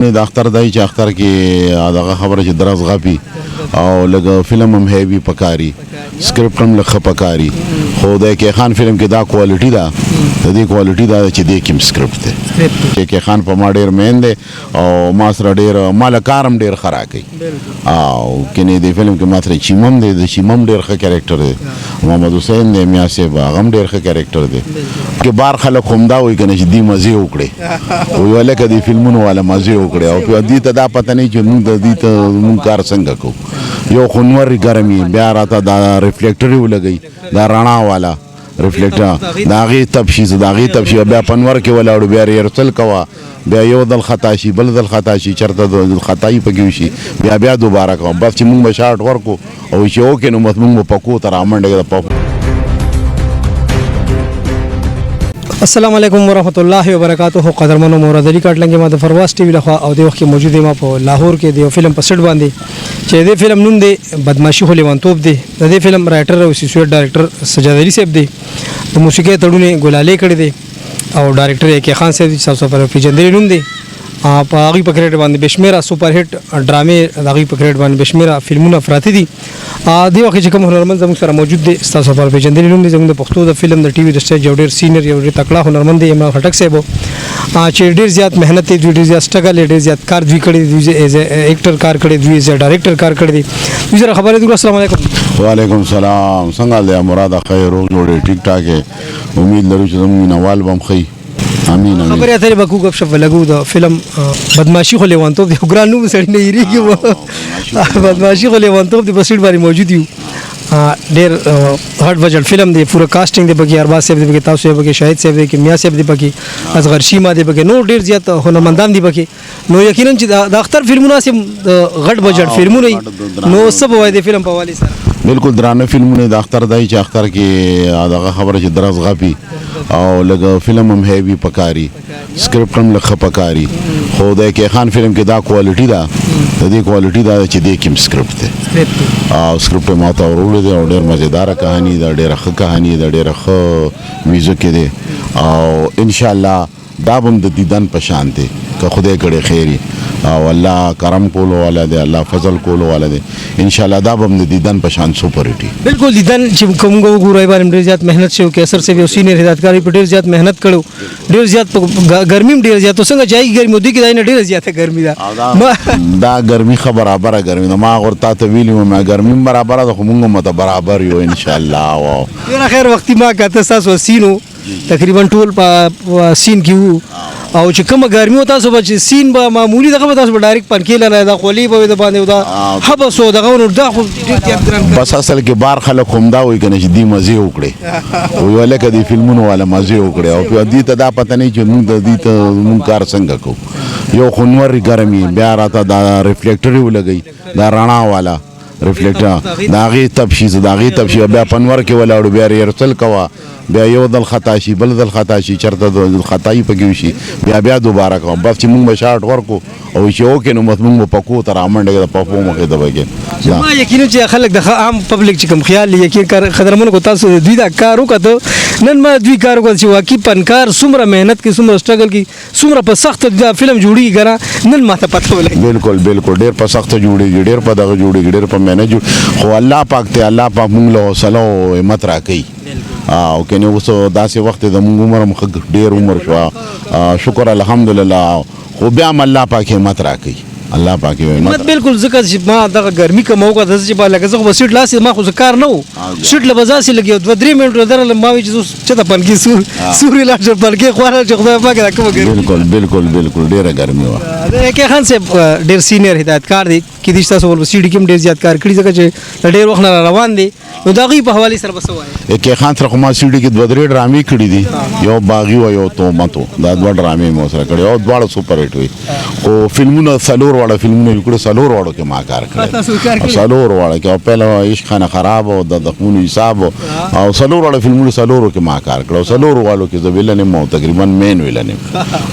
د اختر دای چې اختر کې دغه خبره چې درز غپي او لږ فلم هم هیوي پکاري، سکرپټ هم لږ ښه پکاري. خو د کې خان فلم کې دا کوالټي ده، د دې کوالټي دا ده چې دې کې هم سکرپټ دی. کې خان په ما ډیر مین دی او ما سره ډیر ما له کار هم ډیر ښه راکوي. او کنې دې فلم کې ما سره چیمم دی، د چیمم ډیر ښه کریکټر دی. محمد حسین دی میا صاحب، هغه هم ډیر ښه کریکټر دی. کې بار خلک هم دا وایي کنه چې دی مزې وکړي، وایي لکه دې فلمونو والا مزې وکړي، او په دې ته دا پته نه چې موږ د دې ته موږ کار څنګه کوو. یو خو نور ګرمي بیا راته دا ریفلیکټر ولګي، دا رڼا والا ریفلیکټر، د هغې تپ شي، د هغې تپ شي، بیا په نور کې ولاړو، بیا ریهرسل کوه، بیا یو ځل خطا شي، بل ځل خطا شي، چېرته خطایي پکې وشي، بیا بیا دوباره کوم. بس چې موږ به شارټ ورکو او چې وکړي نو بس موږ به پکو ته رامنډه د پکو. السلام علیکم ورحمت الله وبرکاته. قدرمنو مراد علي کاټلنګ ما د فرواز ټي وي لخوا او د وخت کې موجود ما په لاهور کې د یو فلم په سیټ باندې چې د فلم نوم دی بدمعشي خو لیونتوب دی. د دې فلم رائټر او اسوسییټ ډایریکټر سجاد علي صاحب دی، د موسیقۍ تړون ګلالې کړی دی او ډایریکټر یې کې خان صاحب دی چې تاسو پر پیژندلی نوم دی. په هغې په کریډ باندې بشمیره سپر هټ ډرامې، د هغې په کریډ باندې بشمیره فلمونه پراته دي. دې وخت چې کوم هنرمند زموږ سره موجود دی ستاسو لپاره پېژندلی نوم دی، زموږ د پښتو د فلم د ټي وي د سټیج یو ډېر سینیئر یو ډېر تکړه هنرمند دی عمران خټک صاحب، چې ډېر زیات محنت دی، دوی ډېر زیات سټرګل دی، ډېر زیات کار دوی کړی دی، دوی ایز اکټر کار کړی، دوی ایز ډایریکټر کار کړی دی. دوی سره خبرې وکړو. السلام علیکم. وعلیکم سلام. څنګه دی مراد؟ خیر روغ جوړې، ټیک ټاک؟ امید لرو چې زموږ مینهوال به هم ښه وي. امین امین. خبرې اترې به کوو، ګپ شپ به لګو. د فلم بدمعشي خو لیونتوب دی، ګران نوم سړی نه هېرېږي. بدمعشي خو لیونتوب دی په سیټ باندې موجود یو. ډېر غټ بجټ فلم دی، پوره کاسټینګ دی پکې، ارباز صاحب دی پکې، تاسو یې پکې، شاهد صاحب دی پکې، میا صاحب دی پکې، اصغر شیما دی پکې، نور ډېر زیات هنرمندان دی پکې. نو یقینا چې د اختر فلمونه هسې غټ بجټ فلمونه وي، نو څه به وایې د فلم په حوالې سره؟ بالکل درانه فلمونه د اختر دی چې اختر کې دغه خبره چې درز غپي او لږ فلم هم هیوي پکاري، سکرپټ هم لږ ښه پکاري. خو د کې خان فلم کې دا کوالټي ده، د دې کوالټي دا ده چې دې کې هم سکرپټ دی. او سکرپټ ما ته وروړی دی او ډېر مزیداره کهاني ده، ډېره ښه کهاني ده، ډېره ښه میوزک دی، او انشاءالله دا به هم د دیدن په شان دی که خدای کړی خیر او الله کرم کولو والا دی، الله فضل کولو والا دی، انشاءالله دا به هم د دیدن په شان سپر هټ وي. بالکل دیدن چې کوم وګورئ باندې ډېر زیات محنت شوی. قیصر صاحب یو سینیئر هدایتکار په ډېر زیات محنت کړو، ډېر زیات په ګرمي هم ډېر زیات څنګه چې ګرمي دوی کې دا نه ډېره زیاته ګرمي ده. دا ګرمي ښه برابره ګرمي ده. ما ورته ته ویلي وو ما ګرمي هم برابره ده، خو موږ هم ورته برابر یو انشاءالله. ډېره خیر وختي ما کاته ستاسو سینو تقریبا ټول په سین کې وو، او چې کومه ګرمي و تاسو به چې سین به معمولي دغه به تاسو به ډایرکټ پنکې لرئ، دا خولې به وي د باندې، دا حبس و دغه نو دا خو ډېر زیات ګران کار. بس اصل کې بار خلک هم دا وایي که نه چې دوی مزې وکړي، وایي لکه دې فلمونو والا مزې وکړي، او په دې ته دا پته نه چې موږ د دې ته موږ کار څنګه کوو. یو خو نور ګرمي بیا راته دا ریفلیکټر ولګوي، دا رڼا والا ریفلیکټر، د هغې تپ شي، د هغې تپ شي، بیا په نور کې ولاړو، بیا ریهرسل کوه، بیا یو ځل خطا شي، بل ځل خطا شي، چېرته خطایي پکې وشي، بیا بیا دوباره کوم. بس چې موږ به شارټ ورکو او چې وکړي نو بس موږ به پکو ته رامنډه د پپو مخې ته پکې. ما یقین چې خلک د عام پبلک چې کوم خیال یقین کار قدرمنو کو تاسو دوی دا کار وکړو، نن ما دوی کار وکړ چې واقعي پنکار څومره محنت کوي، څومره سټرګل کوي، څومره په سخته دا فلم جوړیږي که نه، نن ما ته پته ولګي. بالکل بالکل ډېر په سخته جوړیږي، ډېر په دغه جوړیږي، ډېر په محنت جوړ، خو الله پاک ته الله پاک موږ له حوصله او همت راکوي. او کنې اوس داسې وخت دی زموږ عمر هم ښه ډېر عمر شو، شکر الحمدلله، خو بیا هم الله پاک همت راکوي، الله پاک همت. بالکل ځکه چې ما دغه ګرمي کومه وکړه چې لکه زه خو به سیټ لاس ما خو څه کار نه و، سیټ له به ځاسې لږ یو دوه درې منټه درلم، ما وی چې زه چې د پنکې سوري لاړ شم، پنکې خواره چې خدای پاک دا کومه ګرمي. بالکل بالکل بالکل ډېره ګرمي وه. د کې خان صاحب ډېر سینیئر هدایتکار دی، کېدای شي تاسو ورپسې سیټ کې هم ډېر زیات کار کړي ځکه چې له ډېر وخت نه روان دی، نو د هغوی په حوالې سره به څه وایې؟ کې خان سره خو ما سیډي کې دوه درې ډرامې کړې دي، یو باغي و یو تومت و، دا دوه ډرامې مې ورسره کړې او دواړه سوپر هټ وې. خو فلمونه څلور واړه فلمونه یې کړي، څلور واړو کې ما کار کړی، څلور واړه کې، او پهله عشق خانه خراب او د زخمونو حساب او څلور واړه فلمونه څلورو کې ما کار کړی، او څلور واړو کې زه ویلن یم او تقریبا مین ویلن یم.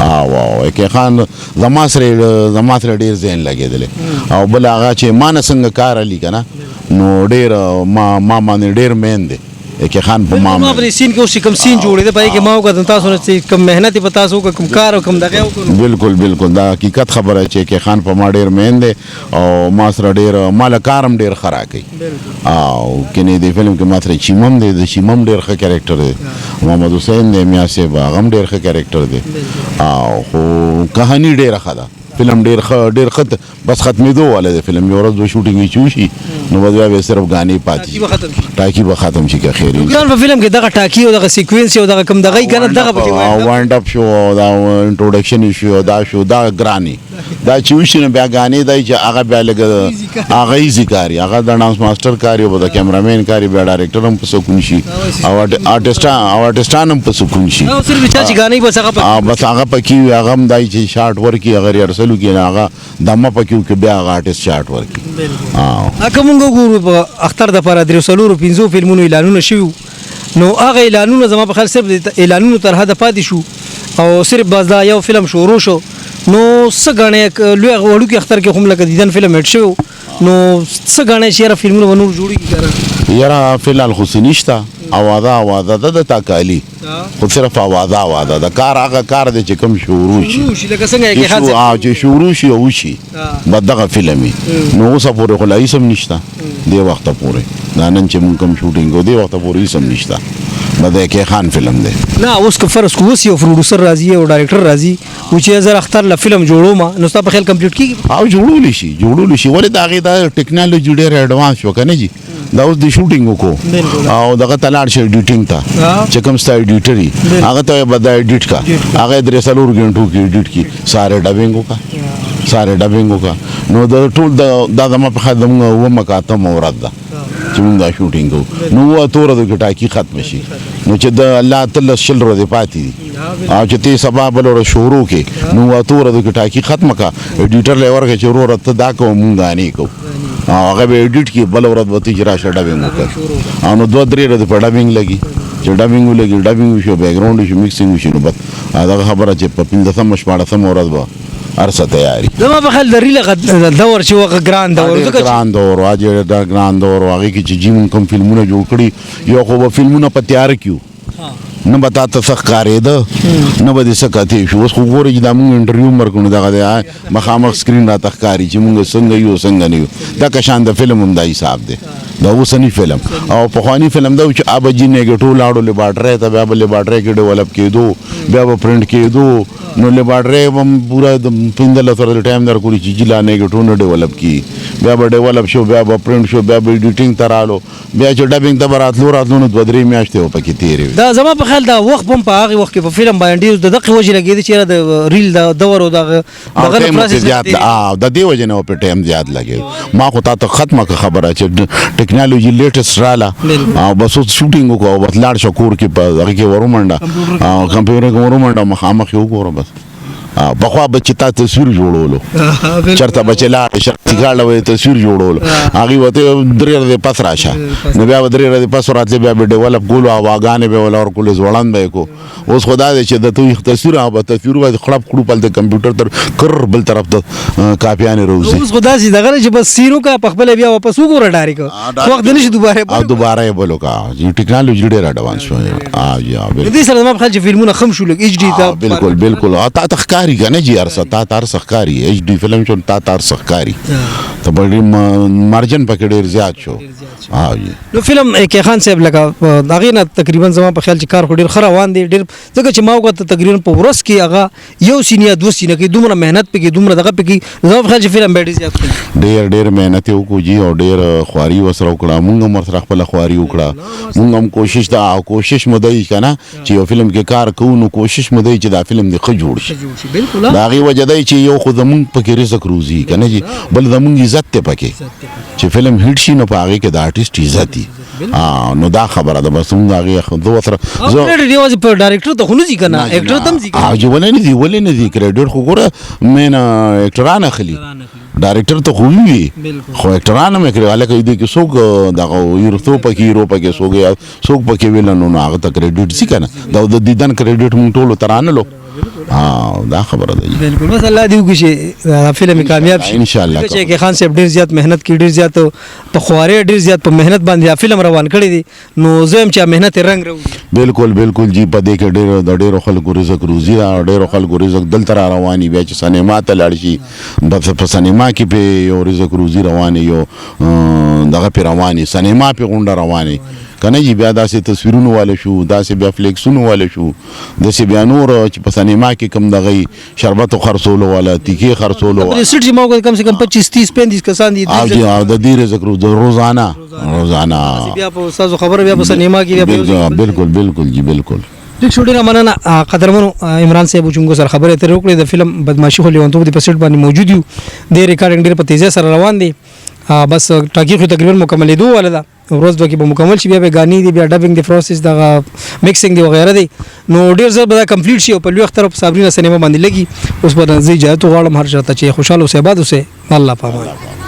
او کې خان زما سره ډېر ذهن لګېدلی، او بل هغه چې ما نه څنګه کار علي که نه، نو ډېر ما باندې ډېر مین دی، اے خان په ما ما په سین کې اوس کوم سین جوړې ده پای کې ما وکړ تاسو نه چې کوم مهنت په تاسو کوم کار او کوم دغه وکړو. بالکل بالکل، دا حقیقت خبره چې کې خان په ما ډیر مین دی او ما سره ډیر مال کارم ډیر خرا کوي. او کني د فلم کې ما سره چیمم دی، د چیمم ډیر ښه کریکټر دی، محمد حسین دی میا صاحب هغه هم ډیر ښه کریکټر دی. او خو کہانی ډیره ښه ده، فلم ډیر ښه ډیر ښه، بس ختمېدو والا دی فلم. یو ورځ دوه شوټینګ چې وشي نو بس بیا به صرف غانې پاتې شي، ټاکی به ختم شي که خیر. ګران په فلم کې دغه ټاکی او دغه سیکوینس او دغه کوم دغه کنه دغه پکې وایند اپ شو او دا انټروډکشن شو دا شو دا ګرانی دا چې وشي نو بیا غانې دی چې هغه بیا لږ هغه ایزي کاری، هغه د ډانس ماستر کاری او د کیمرامین کاری، بیا ډایریکټر هم په سکون شي او آرټیسټان او آرټیسټان هم په سکون شي. او صرف چا چې غانې بس هغه بس هغه پکې هغه هم دای چې شارټ ورکی، هغه ریهرسل کې هغه دمه پکې کې بیا هغه آرټیست شارټ ورکی. بالکل. موږ وګورو په اختر د پاره درې څلورو پنځو فلمونو اعلانونه شوي، نو هغه اعلانونه زما په خیال صرف اعلانونو تر حده پاتې شو او صرف بس دا یو فلم شروع شو. نو څه غاڼې لوی وړوکي اختر کې هم لکه دیدن فلم هټ شو، نو څه غاڼې چې یاره فلمونه به نور جوړېږي که یاره فلحال خو څه نشته. اوازه اوازه ده د تاکالي، خو صرف اوازه اوازه ده. کار هغه کار دی چې کوم شروع شي، لکه څنګه یې خان چې شروع شي او شي بس دغه فلم وي. نو اوسه پورې خو لا هېڅ هم نشته دې وخته پورې، دا نن چې مونږ کوم شوټینګ کوو دې وخته پورې هېڅ هم نشته. بس د اے خان فلم دی. نه اوس که فرض کړو اوس یو پروډوسر راځي او ډایریکټر راځي و چې زه اختر له فلم جوړوم، نو ستا په خیال کمپلیټ کیږي؟ او جوړولی شي، جوړولی شي. ولې د هغې دا ټکنالوجي ډېره اډوانس شوه که نه جي. دا اوس د شوټینګ وکړو او دغه ته لاړ شي ایډیټینګ ته، چې کوم ستا ایډیټر وي هغه ته به دا ایډیټ کا، هغه درې څلور ګنټو کې ایډیټ کړي، سارې ډبینګ وکړه، سارې ډبینګ وکړه. نو د ټول دا زما په خیال زموږ اوومه که اتمه ورځ ده چې موږ دا شوټینګ کوو. نو اووه اتو ورځو کې ټاکي ختمه شي، نو چې د الله 18 20 ورځې پاتې دي او چې ته سبا بله ورځ شروع کړې، نو اتو ورځو کې ټاکي ختمه کړه، ایډیټر له یې ورکړه چې وروره ته دا کوه موږ غانې کوو، او هغه به ایډیټ کړي، بله ورځ به ته چې راشه ډبینګ وکړه. او نو دوه درې ورځې په ډبینګ لګي، چې ډبینګ ولګي، ډبینګ وشي، بیکګراونډ وشي، میکسینګ وشي، نو بس دغه خبره چې په 15مه 16مه ورځ به هر څه تیاري. زما په خیال د ریل دور چې هغه ګران دور، ځکه ګران دور و، ډېر ګران دور و. هغې کې چې جي مونږ کوم فلمونه جوړ کړي، یو خو به فلمونه په تیاره کې وو، نه به تا ته څه ښکارېده، نه به دې څه کتې شو. اوس خو ګورې چې دا مونږ انټرویو هم ورکړو، نو دغه دی مخامخ سکرین راته ښکاري چې مونږ څنګه یو څنګه نه یو. دغه شان د فلم هم دا حساب دی، دا اوسنی فلم او پخوانی فلم دا چې ابه جي نیګټو لاړو لیبارټرۍ ته، بیا به لیبارټرۍ کې ډیولپ کېدو، بیا به پرنټ کېدو. نو لیبارټرۍ به هم پوره د 15 ورځې ټایم درکولي چې جي لا نیګټو نه ډیولپ کېږي، بیا به ډیولپ شو، بیا به پرنټ شو، بیا به ایډیټینګ ته رالو، بیا چې ډبینګ ته به راتلو راتلو نو دوه درې میاشتې به پکې تېرې وې. دا زما په خیال دا وخت هم په هغې وخت کې په فلم باندې ډېر د دغې وجې لګېده چې یاره د ریل د دور او دغه دغه پروسس زیات د دې وجې نه په ټایم زیات لګېد. ما خو تا ته ختمه کړه خبره چې ټکنالوجي لیټسټ راله او بس اوس شوټینګ وکړو او بس لاړ شه کور کې په هغې کې ورومنډه او کمپیوټر کې ورومنډه مخامخ یې وګوره. بس پخوا به چې تا تصویر جوړولو، چېرته به چې لاړې شخصي کارډ به یې تصویر جوړولو، هغې به ته درې ورځې پس راشه، نو بیا به درې ورځې پس راتلې، بیا به ډیولپ کولو، هواګانې به یې وله ورکولې، ځوړند به یې کو. اوس خو دا دی چې د تصویر هغه به تصویر باندې خړپ کړو پل د کمپیوټر تر کر بل طرف ته کاپیانې راوځي. اوس خو داسې دغه چې بس سیر وکړه په خپله بیا واپس وګوره ډایرک، وخت نه شي دوباره او دوباره یې بل وکړه. ټکنالوجي ډېره اډوانس شوه. دې سره زما په خیال چې فلمونه خم شو لږ ایچ ډي ته. بالکل بالکل، تا ته ښکاري که نه جي هر څه، تا ته هر څه ښکاري. ایچ ډي فلم شو تا ته هر څه ښکاري، ته به ډېر مارجن پکې ډېر زیات شو. نو فلم کې خان صاحب لکه هغې نه تقریبا زما په خیال چې کار خو ډېر ښه روان دی، ډېر ځکه چې ما وکتل تقریبا په ورځ کې هغه یو سین یا دوه سینه کوي، دومره محنت پکې دومره دغه پکې، زما په خیال چې فلم به ډېر زیات ښه. ډېر ډېر محنت یې وکړو جي او ډېر خواري ورسره وکړه. مونږ هم ورسره خپله خواري وکړه، مونږ هم کوشش دا کوشش مو دی که نه چې یو فلم کې کار کوو، نو کوشش مو دی چې دا فلم دې ښه جوړ شي. د هغې وجه دی چې یو خو زمونږ پکې رزق روزي که نه جي، بل زمونږ عزت دی پکې چې فلم هیټ شي نو په هغې کې د آرټیسټ عزت وي. نو دا خبره ده. بس موږ هغې زه ورسره زه کریډټ یوازې په ډایرکټر ته خو نه ځي که نه، اکټر ته هم ځي. جي ولې نه ځي، ولې نه ځي؟ کریډټ خو ګوره مین اکټران اخلي، ډایرکټر ته خو وي، خو اکټران هم کړي. هلکه دې کې څوک دغه هیرو پکې هیرو پکې څوک څوک پکې ویلن، نو هغه ته کریډټ ځي که نه. دا د دیدن کریډټ موږ ټولو ته رانلو. ها، دا خبره ده. بالکل، بس الله دې وکړي چې دا فلم کامیاب شي. ان شاء الله. چې کې خان صاحب ډیر زیات محنت کړي، ډیر زیات په خوارې، ډیر زیات په محنت باندې دا فلم روان کړی دی، نو زه هم چې محنت رنگ راوړي. بالکل بالکل جی، په دې کې ډېر د ډېرو خلکو رزق روزي ده، ډېرو خلکو رزق دلته را رواني، بیا چې سینما ته لاړ شي، بس په سینما کې په یو رزق روزي رواني، یو دغه په رواني سینما په غونډه رواني کنه جی. بیا داسې تصویرونو والے شو، داسې بیا فلیکسونو والے شو، داسې بیا نور چې په سینما کې کم دغه شربت خرڅولو والا، تیکې خرڅولو په سیټ چې ما کم سے کم 25، 30، 35 کسان دي. او جی، او د دې رزق روزي روزانه روزانه. بیا په استاد خبره، بیا په سینما کې بیا بالکل بالکل بالکل جی، بالکل. ډېر شو، ډېره مننه قدرمنو عمران صاحب چې موږ سره خبرې اترې وکړې. د فلم بدمعشي خو لیونتوب د په سیټ باندې موجود یو، د ریکارډینګ ډېر په تیزۍ سره روان دی. بس ټاکي خو تقریبا مکملېدو والا ده، ورځ دوه کې به مکمل شي. بیا به ګانی دی، بیا ډبینګ دی، پروسس دغه میکسینګ دی وغیرہ دی، نو ډېر زر به دا کمپلیټ شي او په لوی اختر په صابرینا سینما باندې لګي. اوس به زه اجازه غواړم، هر چاته چې خوشاله اوسئ، آباد اوسئ، الله پامان.